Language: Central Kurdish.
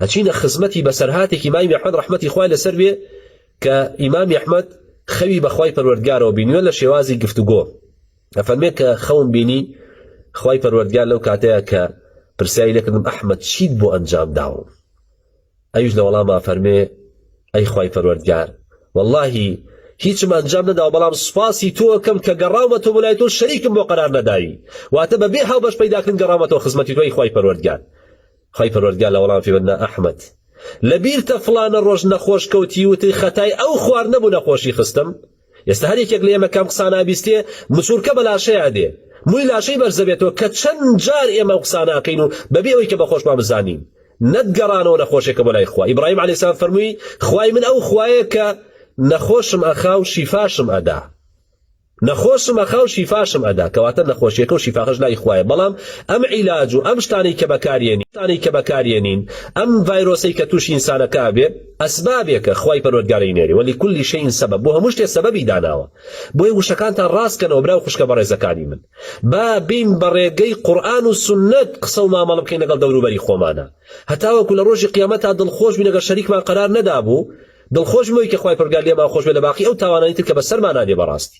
ئەچینە خزمەتی بەسەرهاتێکی ئیمامی ئەحمەد ڕەحمەتی خوای لەسەر بێ کە ئیمامی ئەحمەد خەوی بەخوای پەروەردگارەوە بینیوە لە شێوازی گفتوگۆ ئەفەرمێ کە خەوم بینی خوای پەروەردگار لەو کاتەیە کە پرسیاری لێکردم ئەحمەد چیت بۆ ئەنجام داوم ئەویش لە وەڵاما فەرمێ ئەی خوای پەروەردگار واللهی هیچم ئەنجام نەداوە بەڵام سوپاسی تۆ ئەکەم کە گەڕاومەتەوە بۆ لای تۆ شەریکم بۆ قەرار نەداوی واتە بەبێ هاوبەش پەیداکردن گەڕاومەتەوە خزمەتی تۆ ئەی خوای پەروەردگار خوای پەروەردگار لە وەڵام فێ نا ئەحمەد لەبیرتە فڵانە ڕۆژ نەخۆش کەوتی وتی خەتای ئەو خواردنە بوو نەخۆشی خستم ئێستا هەر یەکێک لە ئێمە کەم قسانە ئەبیستێ مسوورکە بە لاشەیا دێ مووی لاشەی بەرزەبێتەوە کە چەند جار ئێمە ئەو قسانە ئەکەین و بەبێ ئەوەی کە بە خۆشمان بزانین نەتگەڕانەوە نەخۆشێکە بۆ لای خوا ئیبراهیم عەلەیهی سلام فەرمووی خوای من ئەو خوایە کە نەخۆشم ئەخا و شیفاشم ئەدا نەخۆشم ئەخا و شیفاشم ئەدا کەواتە نەخۆشیەکە و شیفاکەش لای خوایە بەڵام ئەم عیلاج و ئەم شتانەی کە بەکارێنین شتانەی کە بەکارێنین ئەم ڤایرۆسەی کە تووشی ئینسانەکە ئەبێ ئەسبابێکە خوای پەروەردگار ئەینێرێ ولکل شیء سبب بۆ هەموو شتێ سەبەبی داناوە بۆیە وشەکانتان ڕاست کەنەوە برا و خوشکە بەڕێزەکانی من با بین بە ڕێگەی قورئان و سوننەت قسە و مامەڵە بکەین لەگەڵ دەوروبەری خۆمانە هەتاوەکو لە ڕۆژی قیامەتا دڵخۆش بین ئەگەر شەریکمان قەرار نەدابوو دڵخۆش بووی کە خوای پەروەردگار لێمان خۆش بێ لە باقی ئەو تاوانانەی تر کە بەسەرمانا دێ بەڕاستی.